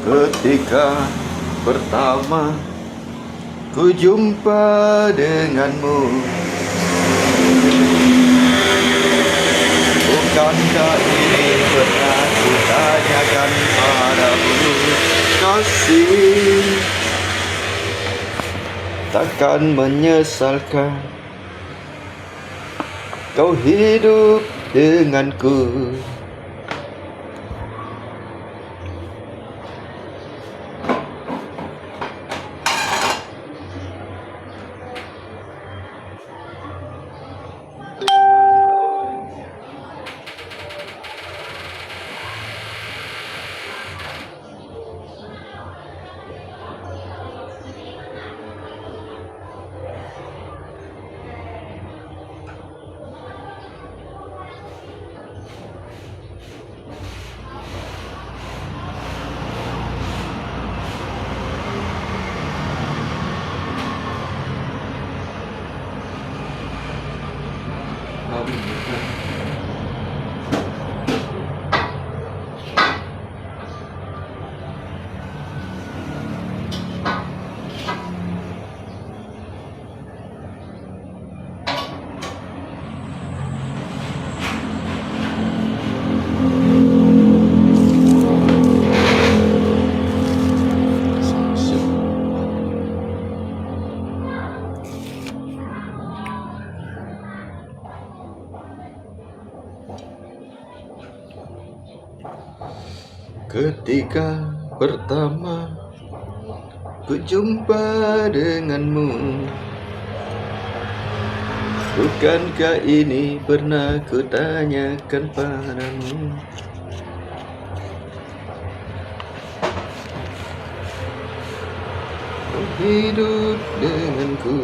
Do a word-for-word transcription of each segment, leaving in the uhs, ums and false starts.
Ketika pertama ku jumpa denganmu, bukankah ini pernah kutanyakan padamu, kasih? Takkan menyesalkan kau hidup denganku. Ketika pertama ku jumpa denganmu, bukankah ini pernah kutanyakan padamu? Kau hidup denganku.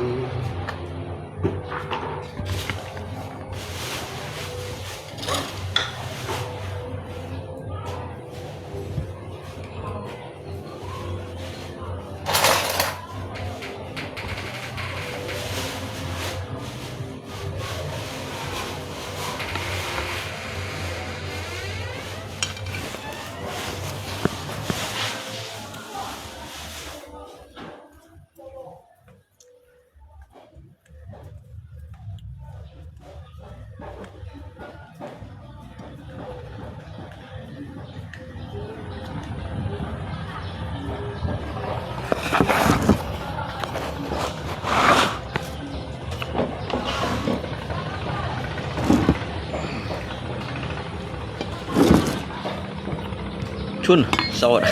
春，燒啊！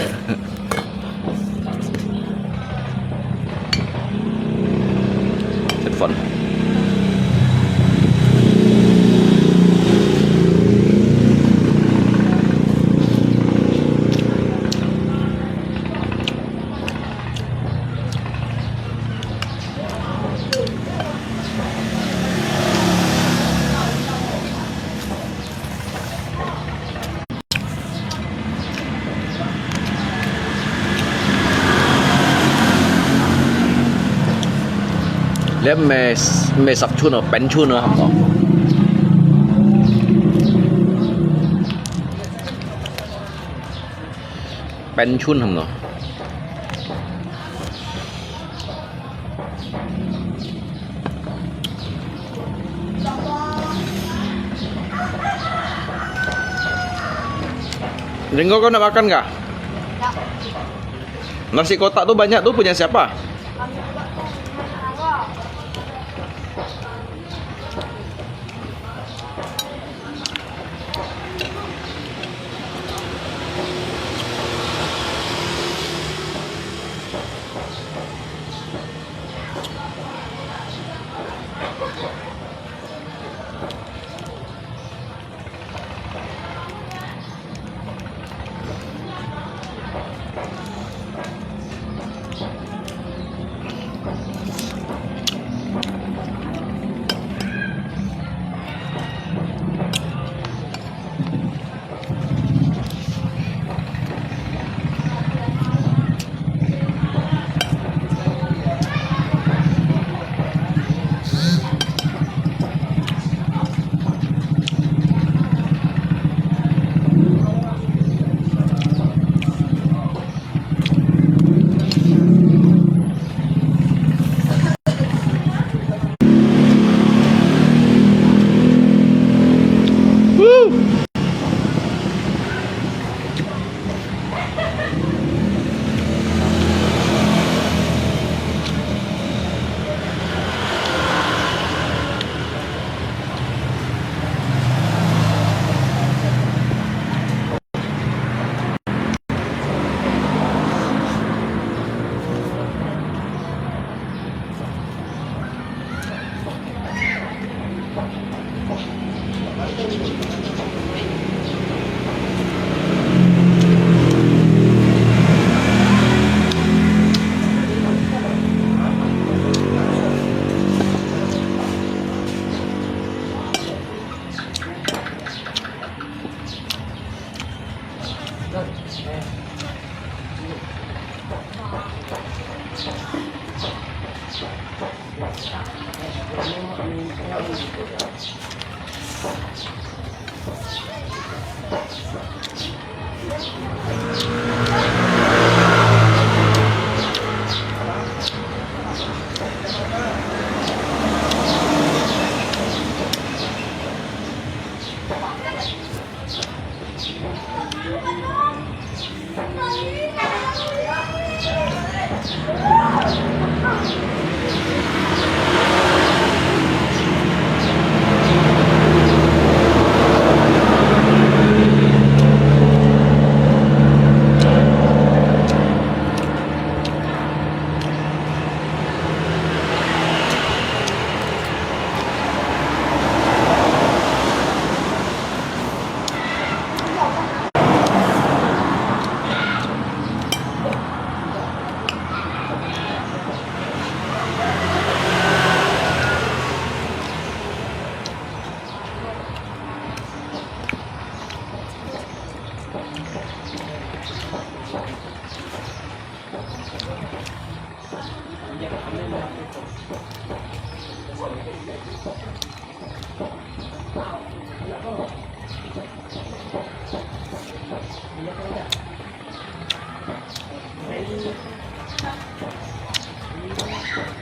食飯。 這毋係，毋係十春哦，半春哦，差毋多。半春差毋多。 Jenggo, kau nak makan kah? Nasi kotak tu banyak tu punya siapa?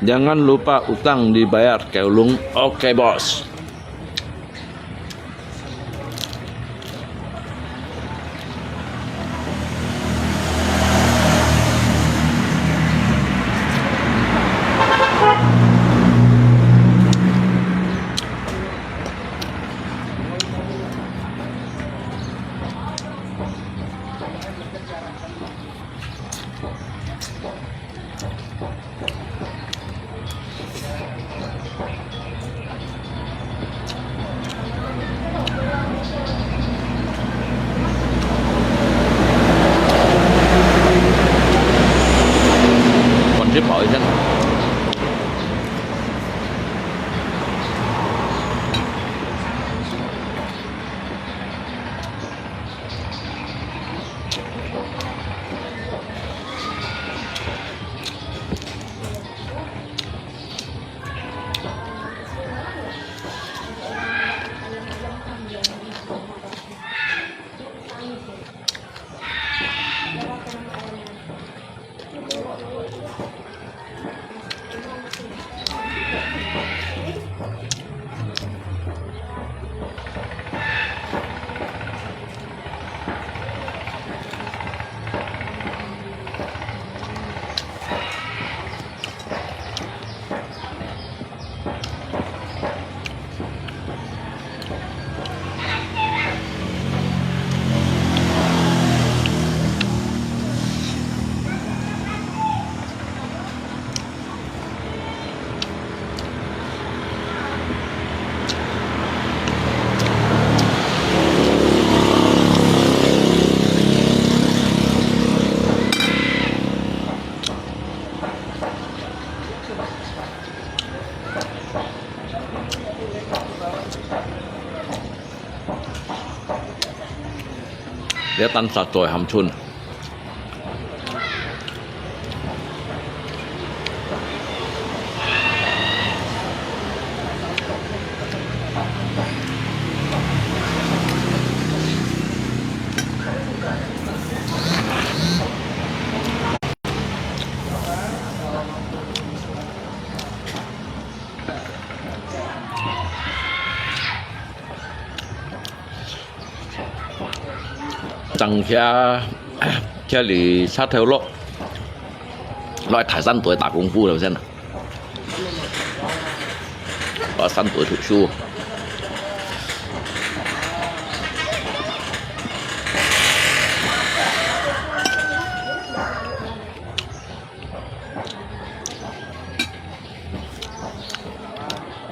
Jangan lupa utang dibayar, Kaulung. Oke, Bos. 我去跑一下。 這單實在含春。 正徛，徛哩車頭路，來大山肚打功夫了先啊。來山肚讀書。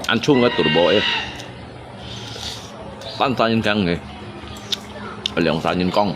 恁重个都無个，半山人講个，兩三人講。 這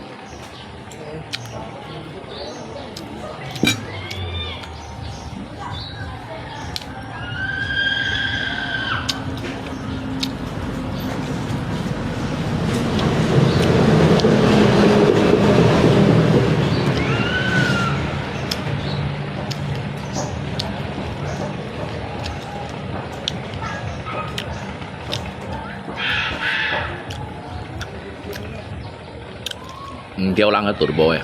吊人个turbo呀。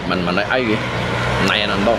慢慢來愛佢，耐啊難到。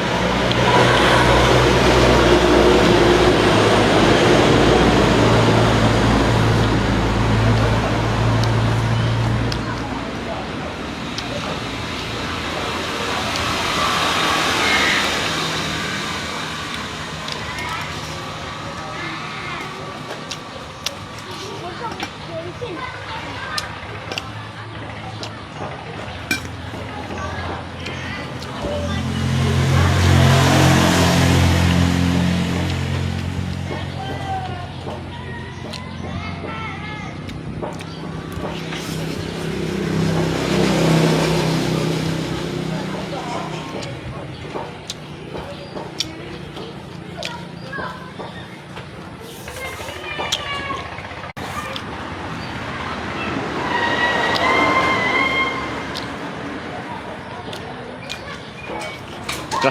隔，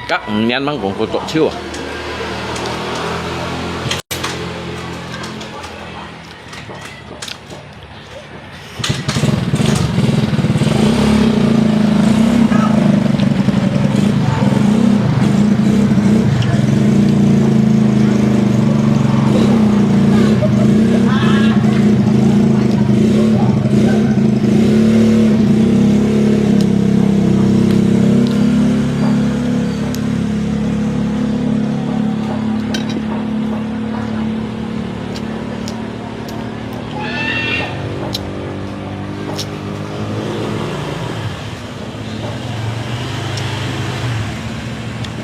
隔五年吂講過著手啊。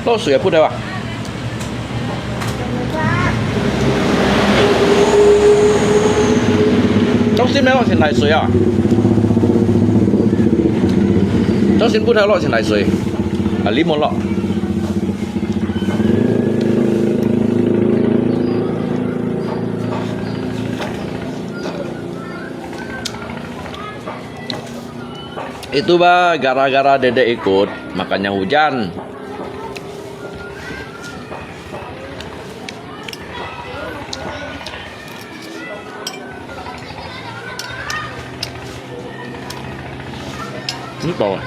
落水啊，不得啊！中心沒落，先來水啊！中心不得落，先來水。啊，你莫落。 Itu ba gara-gara dedek ikut, makanya hujan. Ini bawah.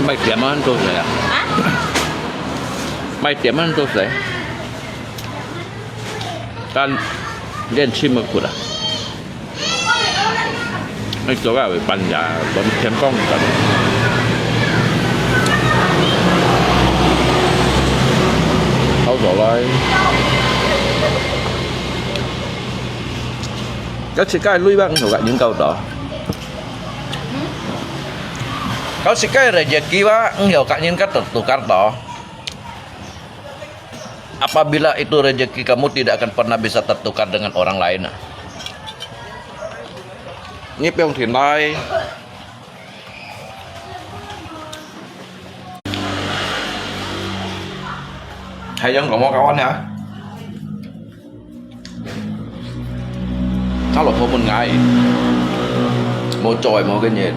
賣店啊，做事啊？啊？卖店啊，做事？但練習么苦啊？那做个会搬家，我们天光的。好走来。Kau sikai lui bang, nggak nyung kau to. Kau sikai rezeki bang, nggak nyung kau to, tukar to. Apabila itu rezeki kamu tidak akan pernah bisa tertukar dengan orang lain. Ni piong thin lai. Hai yang kamu kawan ya? Kalau kamu ngai, mau coy mau kenyit.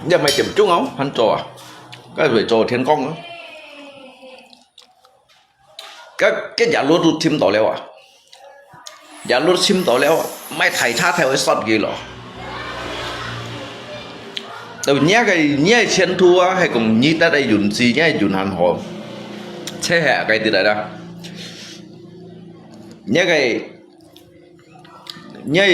Dia mai tiêm chung au, han coy. Cái về cho thiên công nữa. Cái cái nhà lúa tôi thím đó leo à. Nhà lúa thím đó leo à. Mai thải cha theo cái sót gì lo. Tôi nhớ cái nhớ chiến thu á, hay còn nhớ tới đây dùn gì nhớ dùn hàn hồ. Thế hệ cái gì đấy đó. Nhớ cái nhớ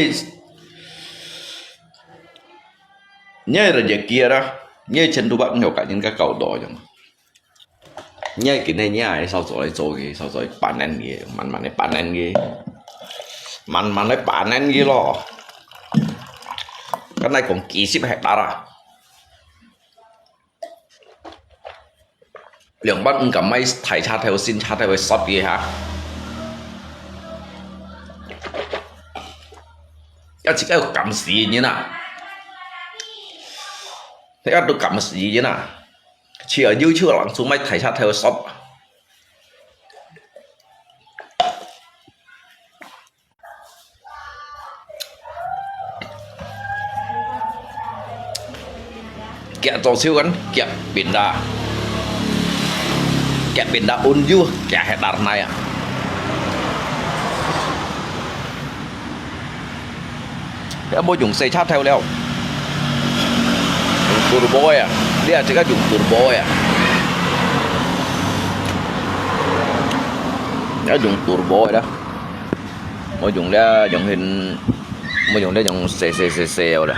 nhớ là giờ kia đó. Nhớ chiến thu bắc nhiều cả những cái cầu đó chẳng. Nhớ cái này nhớ ai sao rồi rồi cái sao rồi bản năng cái, mặn mặn cái bản năng cái, mặn mặn cái bản năng cái lo. Cái này còn幾十hectare à. Lương bát không cả mấy thải cha theo xin cha theo cái sót cái hả? Cái chỉ cái cảm xí như nè. Thế cái tôi cảm xí như nè. Chỉ ở dưới chưa lắng xuống mấy thải cha theo sót. Kiak to siu kan, kiak pinda. Kiak pinda un yu, kiak hetar nai ah. Ya, mua dùng xe chát theo leo. Dùng turbo ya. Dia chỉ có dùng turbo ya. Ya dùng turbo ya đó. Mua dùng dia dùng hình, mua dùng dia dùng xe xe xe xe đó.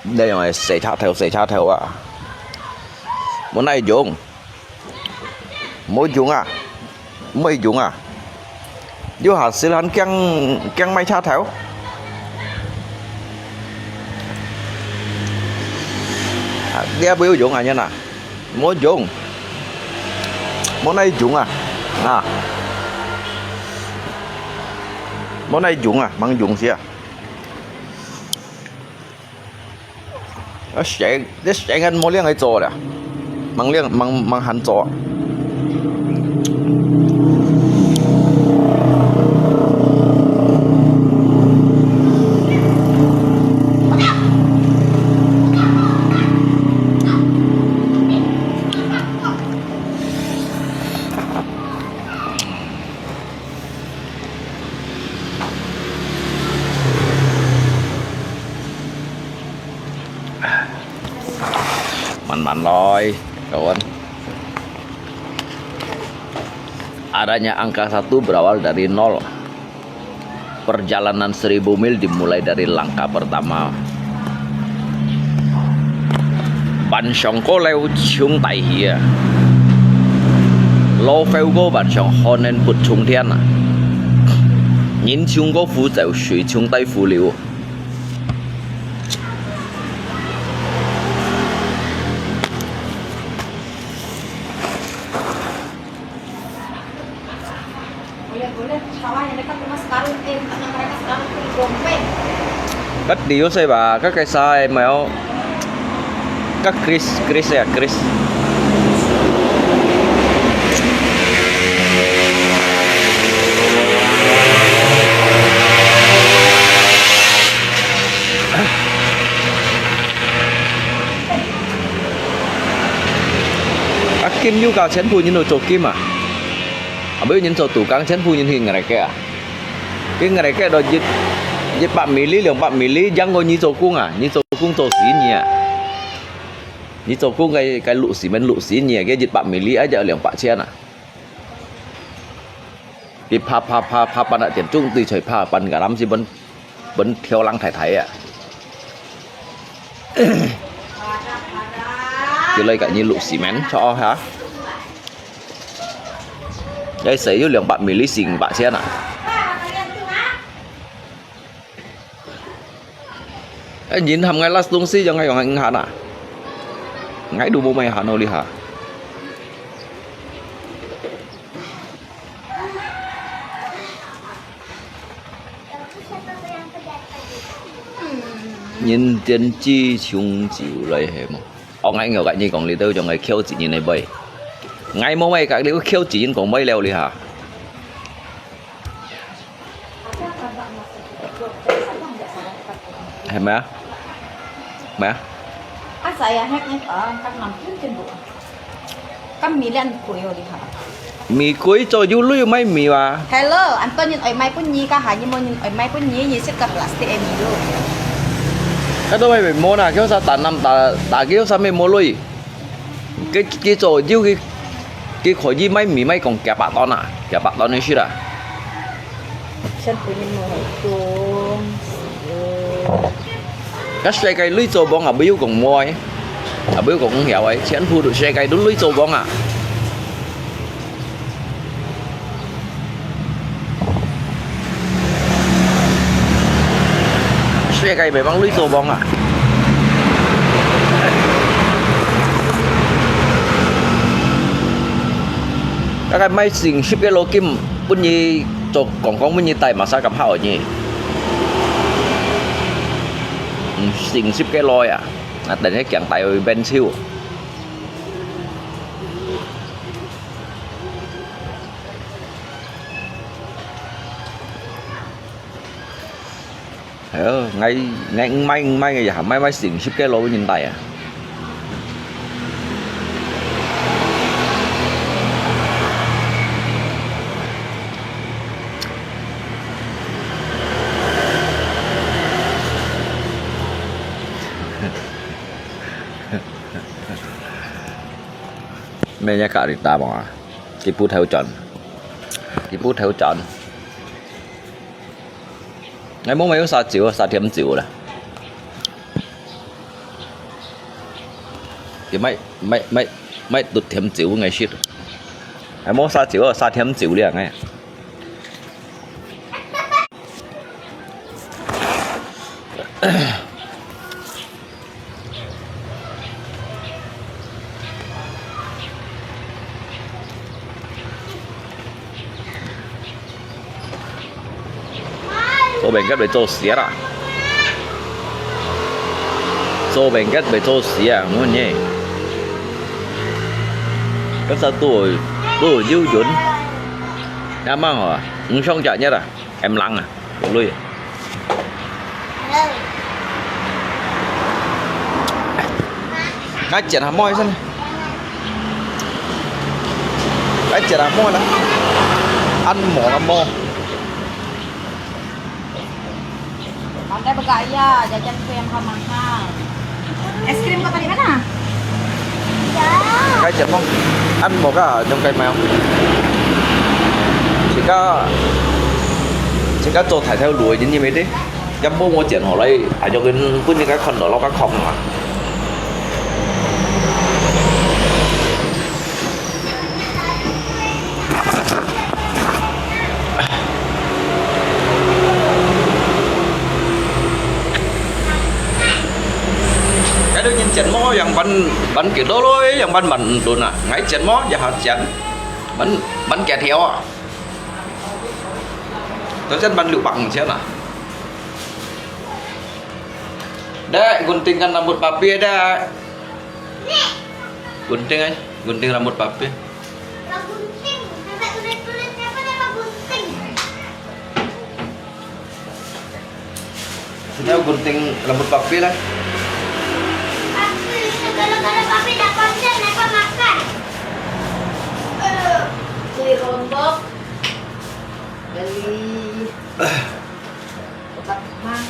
Đây là xe chát theo, xe chát theo à. Mua này dùng. Mua dùng à. Mua dùng à. Yo hasil han kiang kiang mai chát theo. À, dia bu dùng à nhân à. Mua dùng. Mua này dùng à. À. Mua này dùng à, mang dùng xí à. Ơ, seng, this seng ăn mua liang ai cho da. Mang liang, mang, mang han cho. Manman loy, kawan. Adanya angka satu berawal dari nol. Perjalanan seribu mil dimulai dari langkah pertama. Ban sông ko leo chung tai hia. Lo pheo ko ban sông hôn nên put chung thiên à. Nhìn chung ko phú zèo suy chung tai phú liu. Kat liu sai ba, kat kai sai mai au. Kat Chris, Chris ya, Chris. Akim juga 全部人都做金啊。啊，無人做杜更，全部人去ngerekek啊。佢ngerekek到一，一百mili、兩百mili，贏過你做工啊，你做工做死你啊。你做工个，个六十蚊，六十你啊，个一百mili，啊，就兩百千啊。 佢拍拍拍拍，半粒電鐘對在拍，半个籃子分分跳浪太太啊！佢來个你六十蚊，錯哈？你使有兩百mili，四五百千啊！ 哎，人喊𠊎last東西，就𠊎講𠊎毋喊啊。𠊎都無買喊到你哈。人間之雄就來係無？哦，𠊎有甲你講，你都將𠊎翹子人來買。𠊎無買，甲你翹子人講買了你哈。 係咪啊？咩啊？啊，saya hek ni, ah, kan nam pun cun bu. Kan mi lian kui oli ha. 玫瑰做有鐳買米哇？Hello, Anton, 人愛買分你，該下你無人愛買分你，你食个plastic个米咯。該都買無啦，叫啥打南打打叫啥物無鐳？ 佢佢做有佢佢可以買米買講幾百噸啊，幾百噸个事啦。先不用了，公司。該世界鐳做王啊，不要講無个，啊不要講曉个，全部都世界都鐳做王啊。 世界袂幫你做工啊！大概買成十个羅金，分你做講講，分你帶馬上咁好呢。嗯，成十个羅啊，啊，等下強帶去變手。 哎喲，𠊎𠊎毋買毋買个呀，買買成十个羅人帶啊！咩人家你打嘛？佢不偷轉，佢不偷轉。 𠊎無買有沙酒，沙甜酒啦。佢買買買買毒甜酒分𠊎食。𠊎無沙酒，沙甜酒了𠊎。 做blanket會做事啊啦！做blanket會做事啊，毋好呢。該隻都都有人，啱啱好啊，毋想食呢啦，咁冷啊，有鐳。 𠊎剪下毛先。𠊎剪下毛啦，按摩个毛。Pandai bergaya, jajan tu yang mahal-mahal. Es krim kau tadi mana? Cái chén món ăn một cái trong cái mèo. Chỉ có chỉ có cho thải theo đuổi những như vậy đi. Cái bố mua chén họ lấy à cho cái bún như cái con đó lo cái không mà. 該兜人剪毛樣般般幾多咯，樣般般毋多啊。𠊎剪毛也好剪，般般幾條啊。頭先般六百五千啊。Dek, guntingkan rambut papi, Dek. Gunting, eh. Gunting rambut papi. Gunting. Sampai tulis-tulis siapa nama gunting? Sudah gunting rambut papi lah. Papi, segala-gala papi dah konsen, apa makan? Eh, beli rombok. Beli. Obat mah.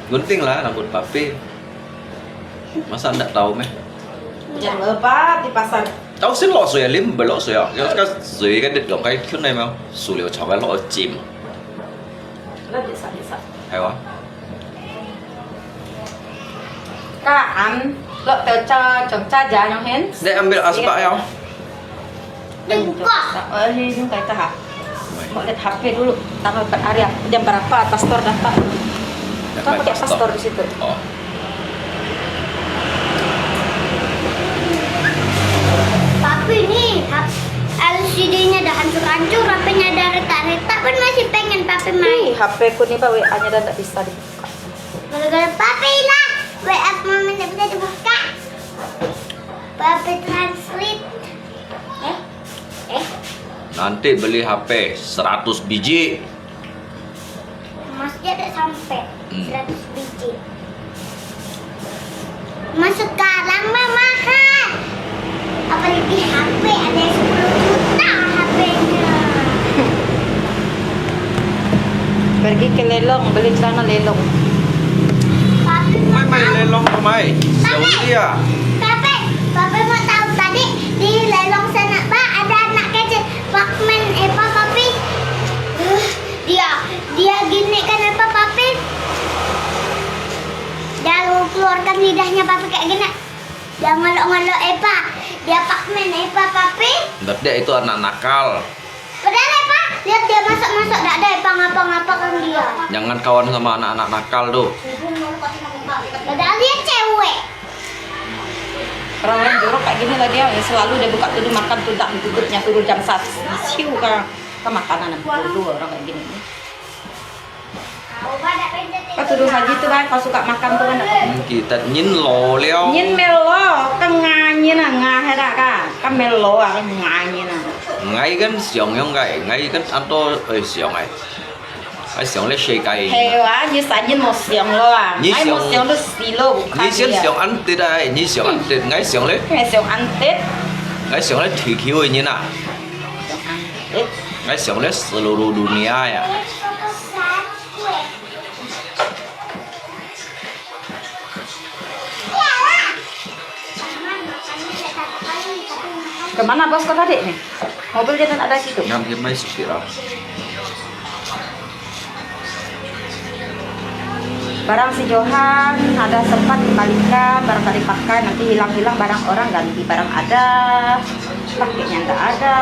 Gunting lah rambut papi. Masa ndak tahu meh? Jangan lupa di pasar. Tahu sih lo sui lim belo sui ya. Ya ka sui ka det long kai khun nai mau. Su liu chao lo jim. Lah bisa bisa. Hai wa. Ka an, lo teu cha chong cha ja nyong hen. Dek ambil asbak ya. Buka. Eh, ini kayak ha. Mau lihat H P dulu. Tanggal empat hari ya. Jam berapa pastor datang? Kau pakai pastor di situ. Oh. Papi ni, H-, L C D-nya dah hancur-hancur, H P-nya dah retak-retak, pun masih pengen Papi main. Ih, H P-ku ni, Pak, W A-nya dah tak bisa dibuka. Gara-gara Papi lah, W A Mama ndak bisa dibuka. Papi translate. Eh? Eh? Nanti beli H P seratus biji. Masih ada sampai. Hmm. Seratus biji. Mas sekarang mah mahal. Apalagi H P, ada yang sepuluh juta H P-nya. Pergi ke Lelong, beli celana Lelong. Papi mau tahu. Mai Lelong apa mai? Papi, Saudi ya? Papi, Papi mau tahu tadi di Lelong sana, Pak, ada anak kecil. Pakmen, eh, Pak, Papi. Dia, dia gini kan, eh, Pak, Papi. Dia keluarkan lidahnya, Papi, kayak gini. Dia ngolok-ngolok, eh, Pak. Dia pakmen, eh, Pak, Papi. Berarti itu anak nakal. Padahal, eh, Pak, lihat dia masak-masak, tak ada, eh, Pak, ngapa-ngapakan dia. Jangan kawan sama anak-anak nakal tuh. Padahal dia cewek. Orang-orang jorok kayak gini lah dia, selalu dia buka tuh, dia makan tuh, dah tutupnya suruh jam satu. Siu kan, kan makanan bodoh orang kayak gini. Kau tuduh saja tuh, Bang, kau suka makan tuh, kan? Hmm, kita nyin lo liao. Nyin melo, kan ngai nyin ah, ngai hai dah kan, kan melo ah, kan ngai nyin ah. Ngai kan siang yang ngai, ngai kan atau eh siang ai. Ai siang le 世界. Hay ah, nyi sa nyin mo siang lo ah. Nyi siang, ngai mo siang lo silo bukan. Nyi siang siang antit ai, nyi siang antit, ngai siang le. Ngai siang antit. Ngai siang le 地球个人啊。Siang antit. Ngai siang le seluruh dunia ya. Kemana bos kau tadi nih? Mobil dia tak ada situ. Ngam dia mai sikit lah. Barang si Johan ada sempat kembalikan, barang tak dipakai, nanti hilang-hilang barang orang ganti. Barang ada, pakainya tak ada.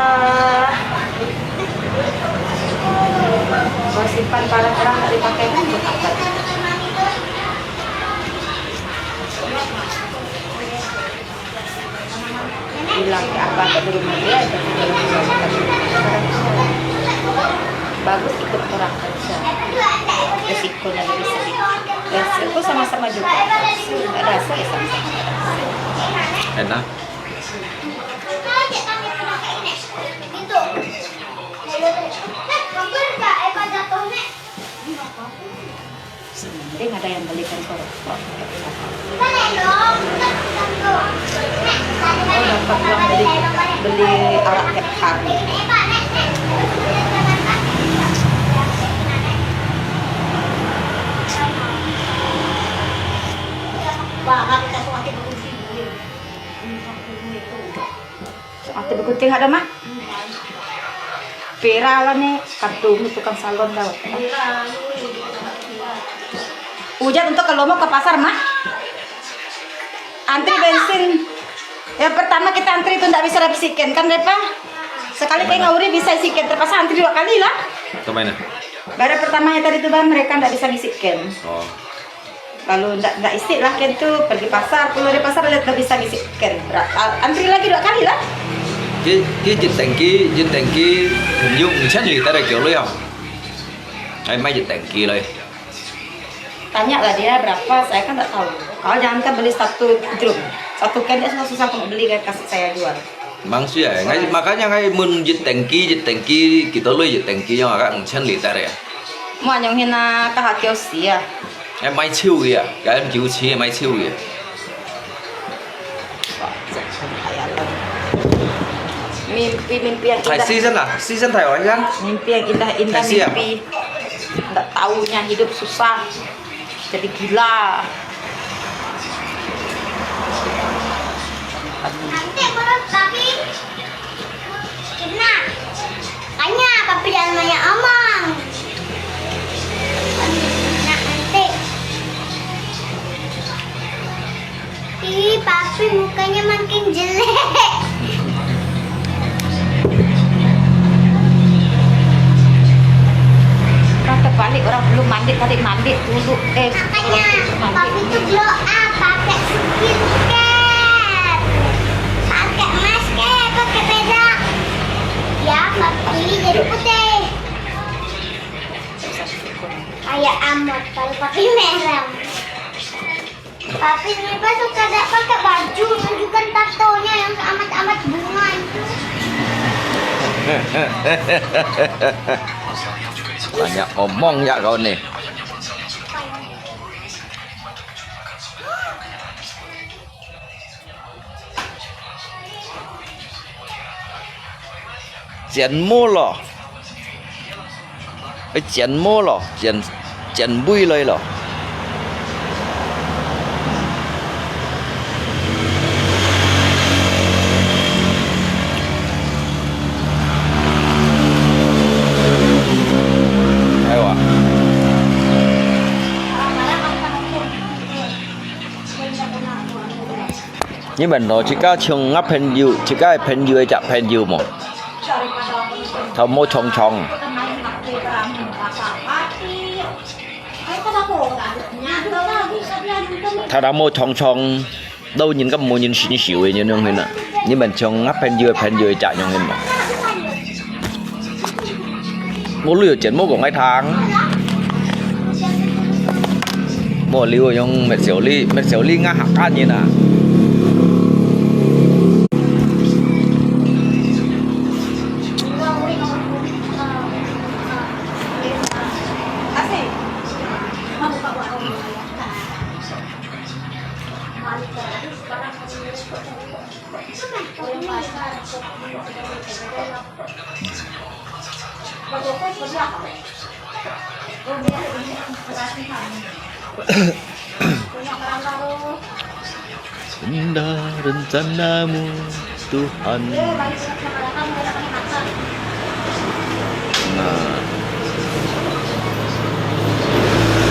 Kau simpan barang orang tak dipakai kan, buat apa? Bilang ke abah ke di rumah dia, itu ke rumah dia. Bagus ikut orang kerja. Resikonya lebih sedikit. Resiko sama-sama juga. Ada hasil ya sama-sama. Enak. Mending ada yang belikan korok. Oh, dapat uang beli, beli arak tiap hari. Ate begunting ada, Mak? Pira lah ni, kadung tukang salon dah. Ujat untuk ke Lombok ke pasar, Mak? Antri bensin. Yang pertama kita antri itu ndak bisa dapat siken, kan, Repa? Sekali kayak ngauri bisa siken, terpaksa antri dua kali lah. Kemana? Baru pertamanya tadi tuh, Bang, mereka ndak bisa ngisi ken. Oh. Lalu ndak, ndak isi lah ken tu, pergi pasar, keluar dari pasar, lihat ndak bisa ngisi ken. Bera-, a-, antri lagi dua kali lah. 佢，佢一定期，一定期朋友五千里得來叫你哦。哎，買一定期來。 Tanya lah dia berapa, saya kan tak tahu. Kalau jangankan beli satu drum, satu can dia susah-susah untuk beli, kasih saya jual. Memang sih ya, ngai, makanya ngai mun一定期，一定期，幾多類一定期，yang agak五千里得來啊。Mua yang hina kahak kiosi啊。哎，買手个啊，該九千買手个。 Mimpi-mimpi yang indah. Thai season lah, season Thai orang kan. Mimpi yang indah-indah, Thai siap. Mimpi. Nggak taunya hidup susah. Jadi gila. Nanti kalau tapi kena. Makanya papi jangan banyak omong. Nak nanti. Ih, papi mukanya makin jelek. Kita terbalik, orang belum mandi, tadi mandi dulu. Eh, makanya, mandi papi tuh dulu. Glow up, pakai skincare. Pakai masker, pakai bedak. Ya, papi jadi putih. Kayak amat kalau pakai merah. Tapi Nipa suka ada pakai baju, menunjukkan tatonya yang amat-amat bunga itu. Banyak omong ya kau ni. Chén mô lô. Ê, chén mô lô, chén, chén bui lơi lô. Hay quá. Nhi bần đó, chỉ có chung ngắp phên dụ, chỉ có phên dụ, chả phên dụ mô. Thảo mô chong chong. Thảo thảo mô chong chong. Đâu nhìn có mô nhìn xíu xíu, nhìn nông hình à. Nhi bần chung ngắp phên dụ, phên dụ, chả nông hình mô. Mô lui ở chén mô của ngai tháng. Mô liu yong mệt xéo li, mệt xéo li ngã hạc an nhìn à. Indah rencanamu, Tuhan. Nah.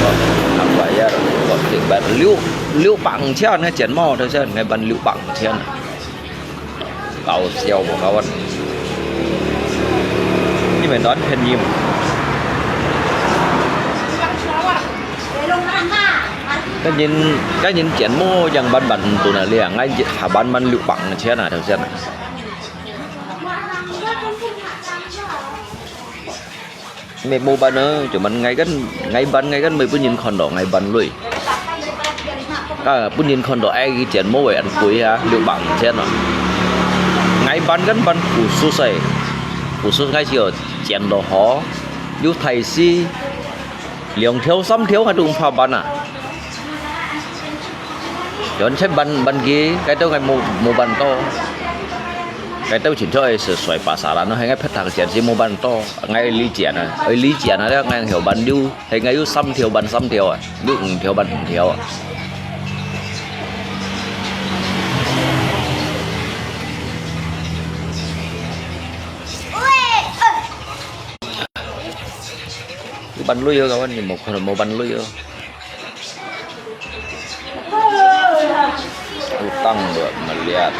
Wah, nang bayar, wah, klik bayar. Liu, liu pang cian, ngai cian mau, dah cian, ngai ban liu pang cian. Kau siau mo kawan. Ini main tuan pen yim. Kan yin, kan yin jian mo yang ban ban tu na liang, ngai ha ban ban liu pang cia na thau sia na. Mẹ mua bánh ơ, cuma ngai kan, ngai bánh, ngai kan mày bún nhìn khon đó, ngai bánh lui. Ka bún nhìn khon đó, ai cái chén mua vậy ăn cuối ha, liu bảng chén nó. Ngai bánh kan bánh củ su sai, củ su ngai chỉ ở chén đó hó, liu thai si, liang thiếu, sắm thiếu, hai đúng pha bánh à. Yon chép bắn, bắn kì, cái tao ngai mua, mua bắn to. Cái tao chỉnh cho ai sửa xoay bà xã là nó hay ngai phết thằng chén chỉ mua bắn to, ngai lý chén à, ơi lý chén à, ngai hiểu bắn điêu, hay ngai yú sắm thiếu bắn sắm thiếu à, yú ủng thiếu bắn ủng thiếu à. Yú bắn lui yó, kawan, ni mua, mua bắn lui yó. Utang buat melihat.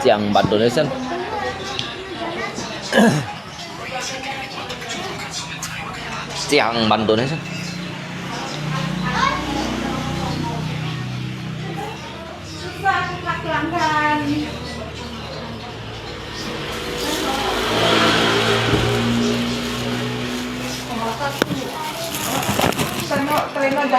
Chang bantu ni sen. Chang bantu ni sen.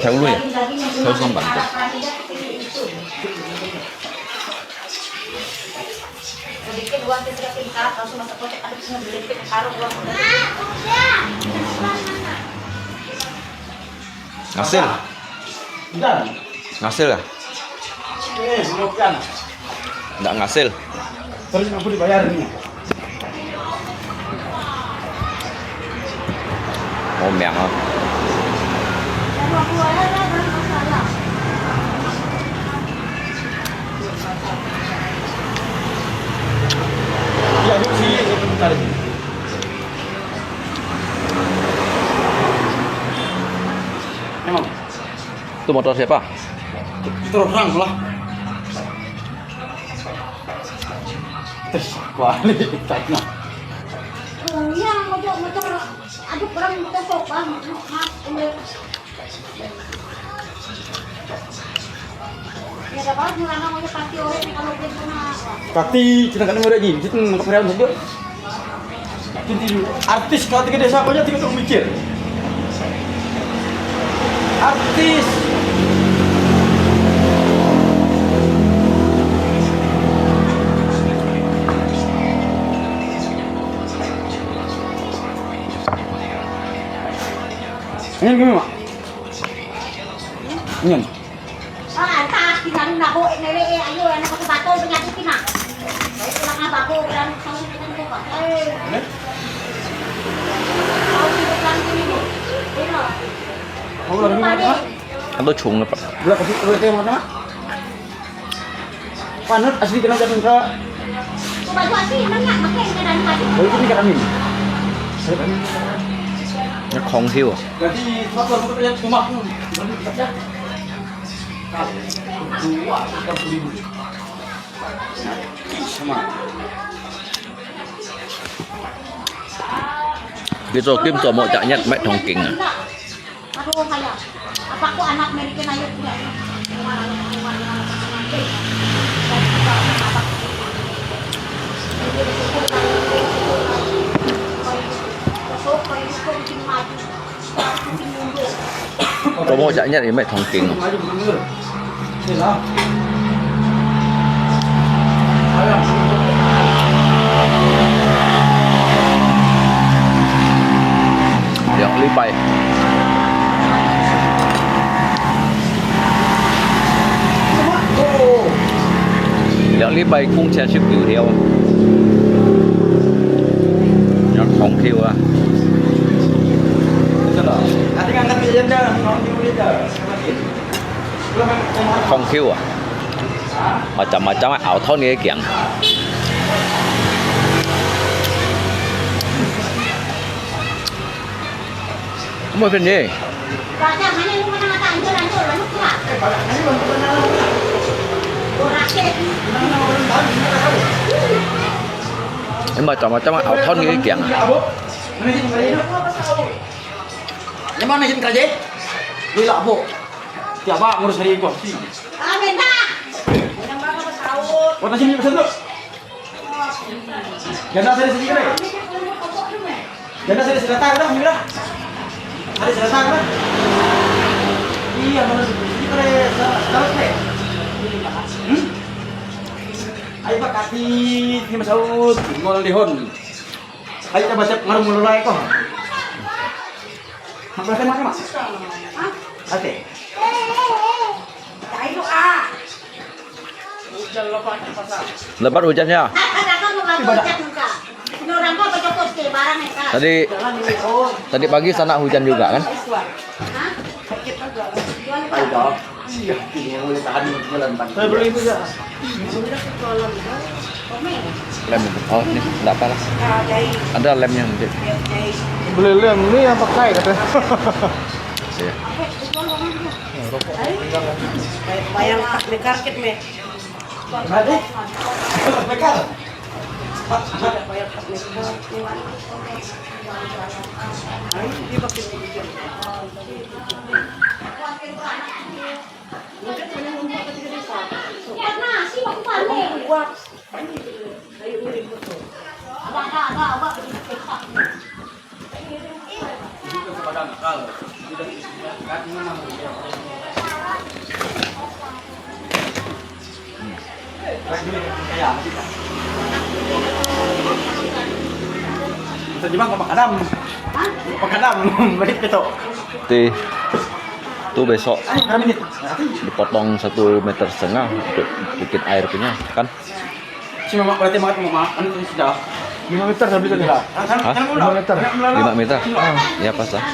調味，調上版本。Ngasil. Ngasil ah. Ndak ngasil. Terus aku dibayar ni. Oh, miang ah. Ya, duduk sini, saya bentar. Memang. Itu motor siapa? Itu orang lah. Terus balik tanya. Iya, motor, motor. Aduh, kurang motor sok, Bang. Maaf, ini. Ya, dapat murah, namanya pasti orang ni kalau dia pernah. Pasti, kita kan murah ni. Kita nak keren saja. Artis kalau tiga desa apa aja tiga orang mikir. Artis. Ini gimana, Mak? Ini. Ah, entah, di sana nak bawa nenek, eh, ayo, anak aku batal penyakit ni, Mak. Baik, pulang apa aku, bilang sama dengan aku, Mak. Eh. Ini? Tahu sih, bilang sini, Bu. Ini. Aku lagi makan. Atau chung apa? Bila kasih, kalau dia makan, Mak? Panut asli kena jatuh ka. Baju asli, nang nak makan ke dalam baju. Baju ni kat Amin. Ini Khong Hiu. Jadi, sebab tu aku tak payah cuma. Sama. Kita kim tu mau caknya mai thong king ah. Aduh, kaya. Apa aku anak American aja tidak. Có một giải nhất thì mày thông tin không? 兩禮拜。兩禮拜工錢十九條。要同票啊。同票啊。Macam-macam啊，熬湯你个薑。 Kamu apa ni? Ini macam-macam, ah, auton ni kiang, ah. Ini mana izin kerja? Ini lah, Bu. Tiap ngurus hari itu. Ah, bentar. Kau tanya sini pesan tu. Janda sari sini kene. Janda sari sini datang dah, mira. Sari sini datang dah. Iya, mana sini kene, sa-, sa-, kene. Hmm? Ayo, Pak Kati, ni masaut, mau lihon. Ayo, coba cek ngarung mulai ko. Apa tema, tema? Hah? Ate. Lebat hujan ya. Tadi, tadi pagi sana hujan juga kan? Lem itu. Oh, ini nggak apa lah. Ada lemnya nanti. Beli lem ini yang pakai katanya. Iya. Bayang tak dekat me. Di, tu besok dipotong satu meter setengah untuk bikin air punya, kan? Cuma mak berarti mak mak anu tu sudah. Lima meter habis tadi. Hah? Lima meter. Lima meter? Ah. Ya, pas lah.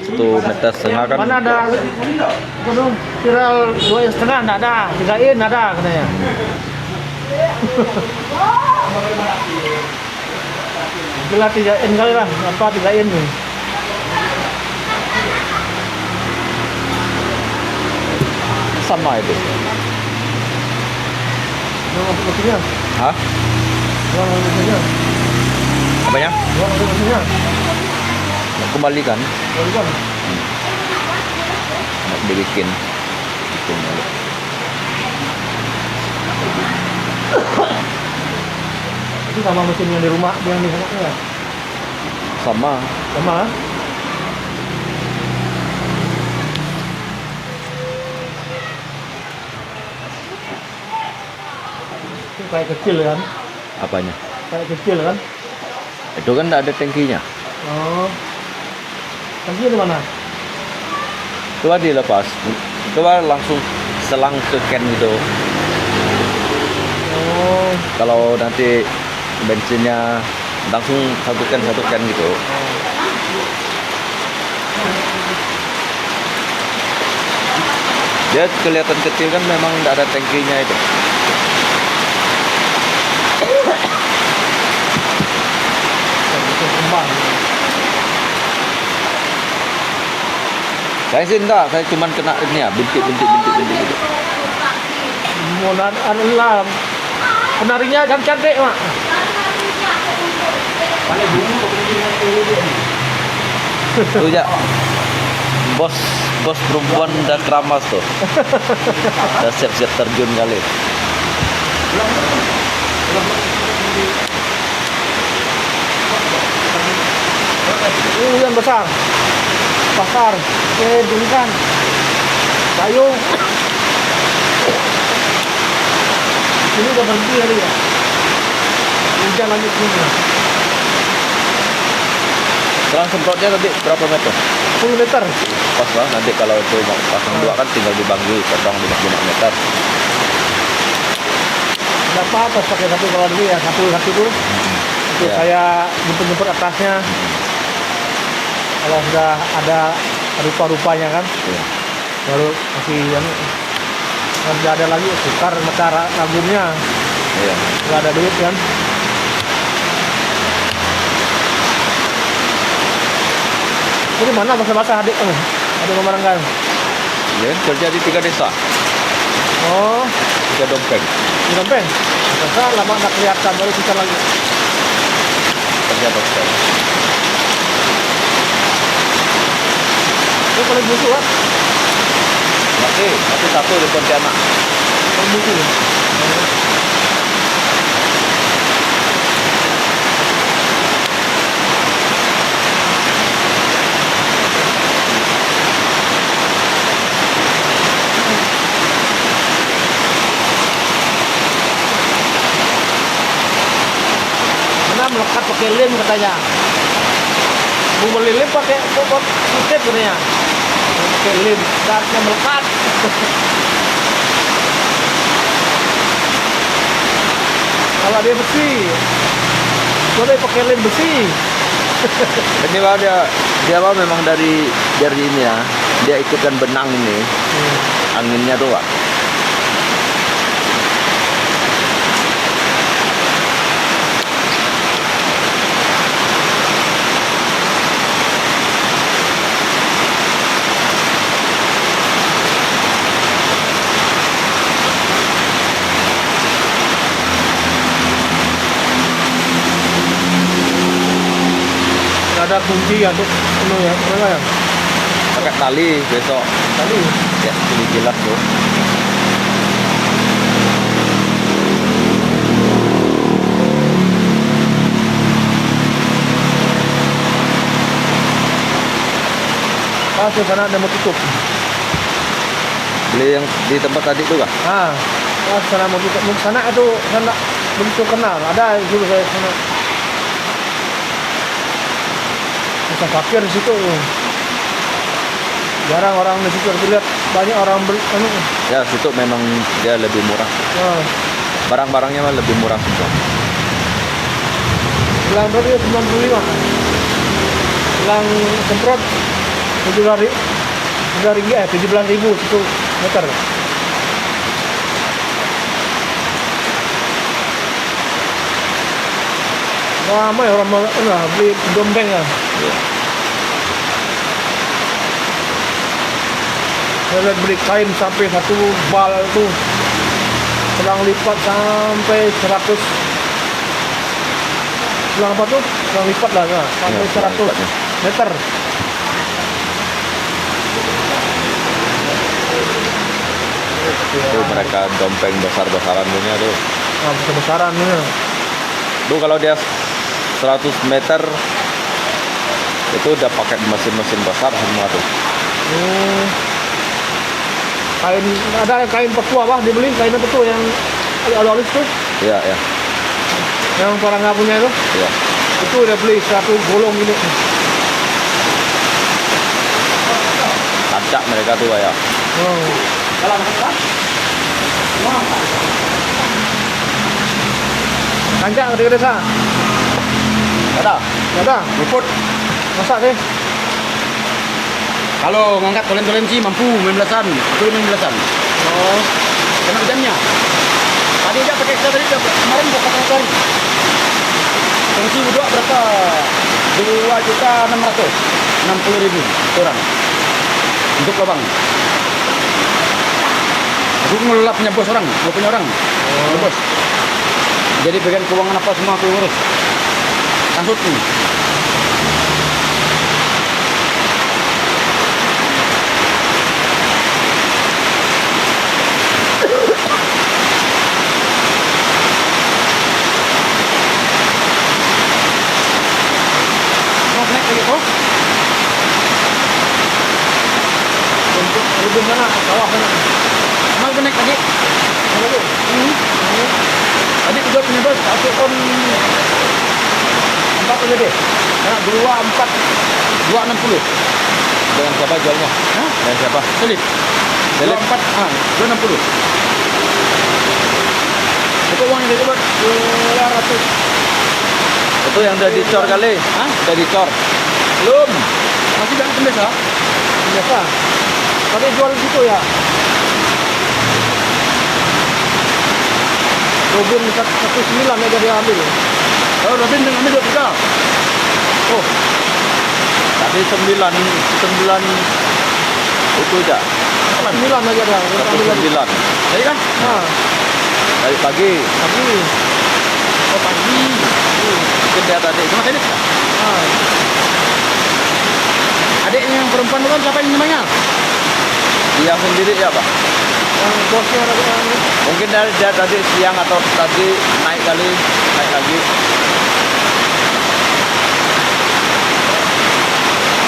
Satu meter setengah kan? Mana ada, apa tu, viral dua in setengah, nggak ada. Tiga in ada katanya. Bila tiga in kali lah, apa tiga in ni? Sama itu. Yang apa maksudnya? Hah? Yang apa maksudnya? Apanya? Yang apa maksudnya? Kembalikan. Kembalikan. Hmm. Nak dibikin. Bikin balik. Itu sama mesin yang di rumah, yang di rumah ya? Sama. Sama, ah? Itu kayak kecil kan? Apanya? Kayak kecil kan? Itu kan nggak ada tangkinya. Oh. Tangki di mana? Coba dilepas. Coba langsung selang ke can gitu. Oh. Kalau nanti bensinnya langsung satu can, satu can gitu. Dia kelihatan kecil kan, memang nggak ada tangkinya itu. Saya sih enggak, saya cuman kena ini ya, bintik, bintik, bintik, bintik gitu. Mona adalah penarinya kan cantik, Mak. Tuh ya, bos, bos perempuan dah keramas tuh. Dah siap-siap terjun kali. Hujan besar. Pasar. Eh, bukan. Payung. Sini udah berhenti kali ya. Hujan lanjut sini. Selang semprotnya tadi berapa meter? Sepuluh meter. Pas lah, nanti kalau itu mau pasang dua kan tinggal dibagi, potong lima, lima meter. Nggak apa-apa pakai satu kawan dulu ya, satu, satu dulu. Untuk saya jemput-jemput atasnya. Kalau sudah ada rupa-rupanya kan, baru kasih anu. Kalau tidak ada lagi, tukar mata ra-, ragumnya. Iya. Kalau ada duit kan. Jadi mana basah-basah adik? Eh, ada pemandangan. Ya, kerja di tiga desa. Oh. Tiga dompeng. Tiga dompeng. Masa lama nggak kelihatan, baru kita lagi. Kerja dompeng. Itu paling busuk, ah. Masih, masih satu di Pontianak. Paling busuk. Mana melekat pakai lem katanya. Mau beli lem pakai kok, kok, kutip katanya. Pakai lem, katnya melekat. Kalau dia besi. Boleh pakai lem besi. Ini bah dia, dia bah memang dari, dari ini ya, dia ikutkan benang ini, anginnya tuh bah. Ada kunci ya, tuh, anu ya, mana ya? Pakai tali besok. Tali? Ya, tali kilat tuh. Ah, sudah sana ada mau tutup. Beli yang di tempat tadi tuh kah? Ah, ah, sana mau tutup. Sana tuh, sana begitu kenal. Ada guru saya sana. Bisa parkir di situ. Jarang orang di situ, aku lihat banyak orang beli, anu. Ya, situ memang dia lebih murah. Ya. Barang-barangnya mah lebih murah situ. Gelang tadi sembilan puluh lima. Gelang semprot tujuh belas ribu, tujuh belas ringgit, eh, tujuh belas ribu satu meter. Ramai orang mau, nah, beli dompeng ah. Iya. Saya lihat beli kain sampai satu bal tuh, selang lipat sampai seratus. Selang apa tuh? Selang lipat lah, nah, sampai iya, selang seratus lipatnya. Meter. Tuh, mereka dompeng besar-besaran punya tuh. Ah, besar-besaran punya. Tuh, kalau dia seratus meter, itu udah pakai mesin-mesin besar semua tuh. Oh. Kain, ada kain petua, bah, dibeli kain petua yang halus-halus tuh. Iya, iya. Yang Parangga punya itu? Iya. Itu dia beli seratus golong ini. Kancak mereka tuh, ya. Oh. Kancak, kata-kata sa? Ada. Ada. Luput. Masa sih? Kalau ngangkat tolen-tolen sih mampu main belasan, betul main belasan. Oh. Kena hujannya. Tadi aja pakai, tadi aja kemarin buat pakai tadi. Fungsi wuduk berapa? Dua juta enam ratus enam puluh ribu orang. Untuk lubang. Aku ngelola punya bos orang, nggak punya orang. Ngelola bos. Jadi bagian keuangan apa semua aku ngurus. Langsung. Mau naik lagi, oh? Untuk rubung sana, bawah sana. Mau naik lagi? Naik lagi? Hmm. Tadi udah punya bos, aku on empat aja deh. Nah, dua empat, dua enam puluh. Dengan siapa jualnya? Hah? Dengan siapa? Selip. Selip? Dua empat, ah, dua enam puluh. Itu uangnya dari tempat dua ratus. Itu yang udah dicor kali? Hah? Udah dicor? Belum. Masih banyak biasa. Biasa. Tapi jual di situ ya. Robin satu sembilan aja dia ambil. Oh, Robin yang ambil dua tiga. Oh. Tadi sembilan, sembilan itu aja. Sembilan aja dia. Satu ambil lagi. Sembilan. Jadi kan? Nah. Dari pagi. Pagi. Oh, pagi. Mungkin dia tadi. Cuma saya lihat. Ah. Adiknya yang perempuan itu kan siapa yang namanya? Dia sendiri ya, Pak? Yang bosnya ada bilang. Mungkin dari dia tadi siang atau tadi naik kali, naik lagi.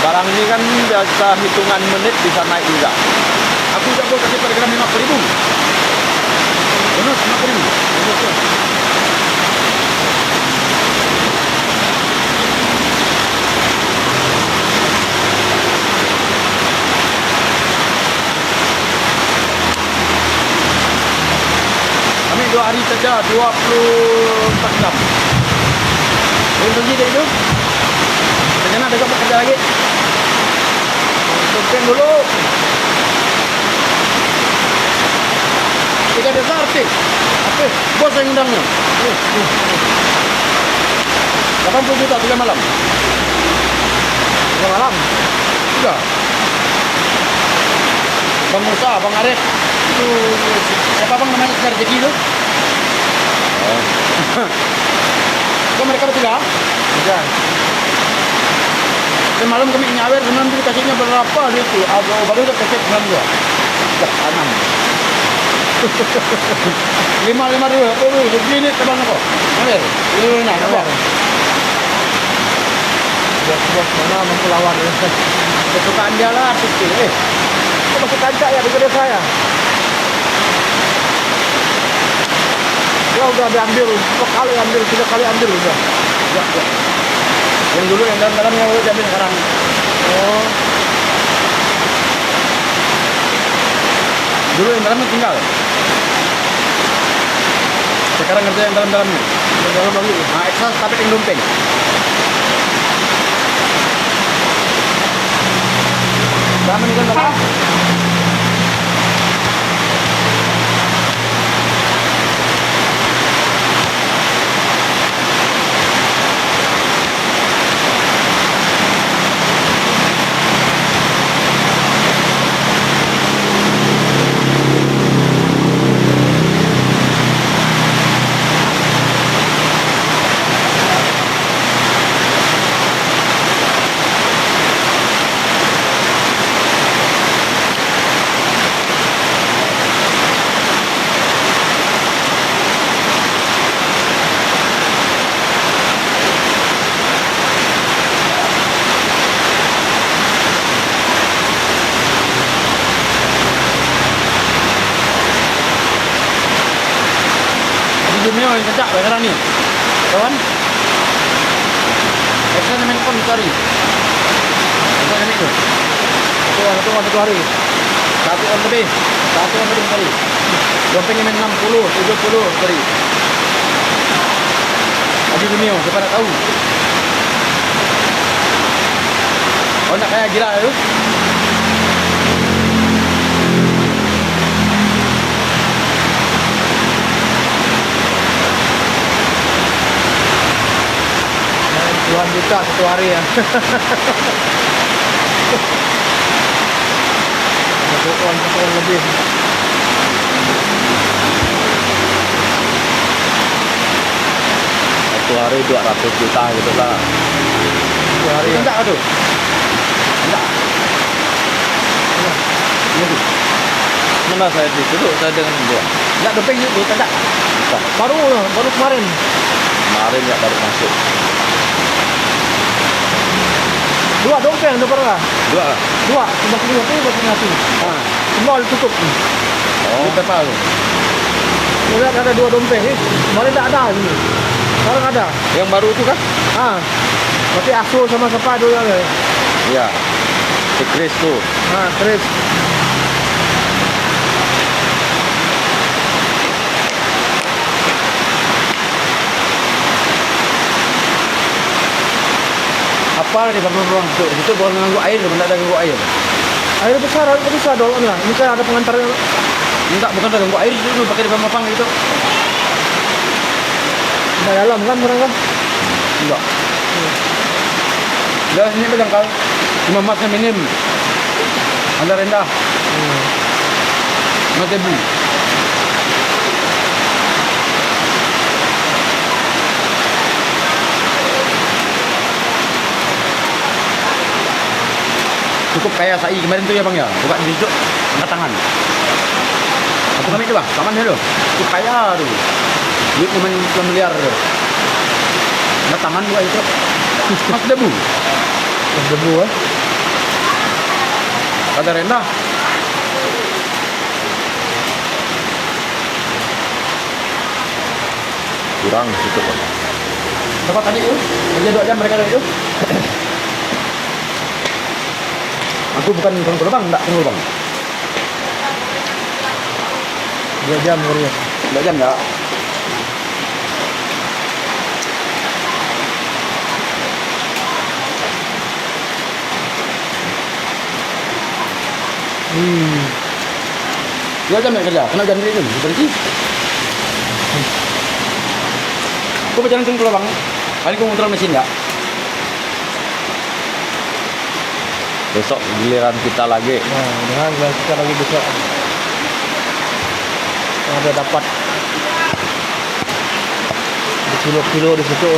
Barang ini kan biasa hitungan menit bisa naik juga. Aku juga bos tadi pada kena lima puluh ribu. Bonus lima puluh ribu. Bonus ya. Kami dua hari saja, dua puluh empat jam. Ini pergi deh itu. Rencana besok bekerja lagi. Sukses dulu. Tiga besar sih. Apa? Bos yang undangnya. Delapan puluh juta tiga malam. Tiga malam? Tiga. Bang Musa, Bang Arif. Itu siapa bang namanya, si Rezeki itu? Oh. Kok mereka bertiga? Tiga. Semalam kami nyawer, semalam dikasihnya berapa duit tu? Aduh, baru dah kasih semalam tu. Dah, enam. Lima, lima dulu, apa dulu? Segini teman kok. Nyawer. Ini nak, apa? Bos-bos mana mampu lawan ni? Kesukaan dia lah, sih. Eh, kok masih kancak ya, daripada saya. Ya udah diambil, dua kali ambil, tiga kali ambil udah. Ya, ya. Yang dulu yang dalam-dalamnya udah diambil sekarang. Oh. Dulu yang dalamnya tinggal. Sekarang kerja yang dalam-dalamnya. Yang dalam lagi. Ah, extra tapi yang lumping. Sama ni kan, Pak? Video nyo yang kejap, kadang ni. Kawan? Biasa naman pun sehari. Biasa naman tu. Satu, satu, satu hari. Satu on lebih. Satu on lebih sehari. Dompeng naman enam puluh, tujuh puluh sehari. Habis dunia, siapa nak tahu? Kau nak kaya gila tu? Puluhan juta satu hari ya. Satu on, satu on lebih. Satu hari dua ratus juta gitu lah. Satu hari ya. Enggak tu. Enggak. Ini tu. Mana saya di dulu, saya dengan dia. Enggak dompeng itu, enggak. Enggak. Baru lah, baru kemarin. Kemarin ya baru masuk. Dua dompeng tu pernah. Dua lah. Dua, cuma satu, cuma satu. Ah. Semua cukup. Oh. Di tempat tu. Udah ada dua dompeng, eh. Kemarin tak ada ni. Sekarang ada. Yang baru tu kan? Ah. Tapi Asul sama siapa tu yang, eh? Ya. Si Chris tu. Ah, Chris. Apa di Bandung ruang tu? Itu bukan nganggo air, bukan ada nganggo air. Air besar, air besar dong, nah. Ini kan ada pengantar. Enggak, bukan ada nganggo air itu, pakai di Bangkapang itu. Di dalam kan, orang kan? Enggak. Enggak, sini berangkat. Cuma masnya minim. Ada rendah. Hmm. Mas debu. Cukup kaya sai kemarin tu ya, Bang, ya. Buka di situ, angkat tangan. Apa kami tu, Bang? Tangan tu. Cukup kaya tu. Duit cuma sembilan miliar tu. Angkat tangan buka itu. Mas debu. Mas debu, eh? Kada rendah. Kurang situ, Bang. Berapa tadi tu? Kerja dua jam mereka tadi tu? Aku bukan tukang lubang, ndak tukang lubang. Dua jam kerja. Dua jam, ya. Hmm. Dua jam ya kerja, kena ganti tu, berhenti. Kau berjalan tunggu lawang, paling kau motor mesin ya. Besok giliran kita lagi. Nah, dengan kita lagi besok. Ada dapat berkilo-kilo di situ.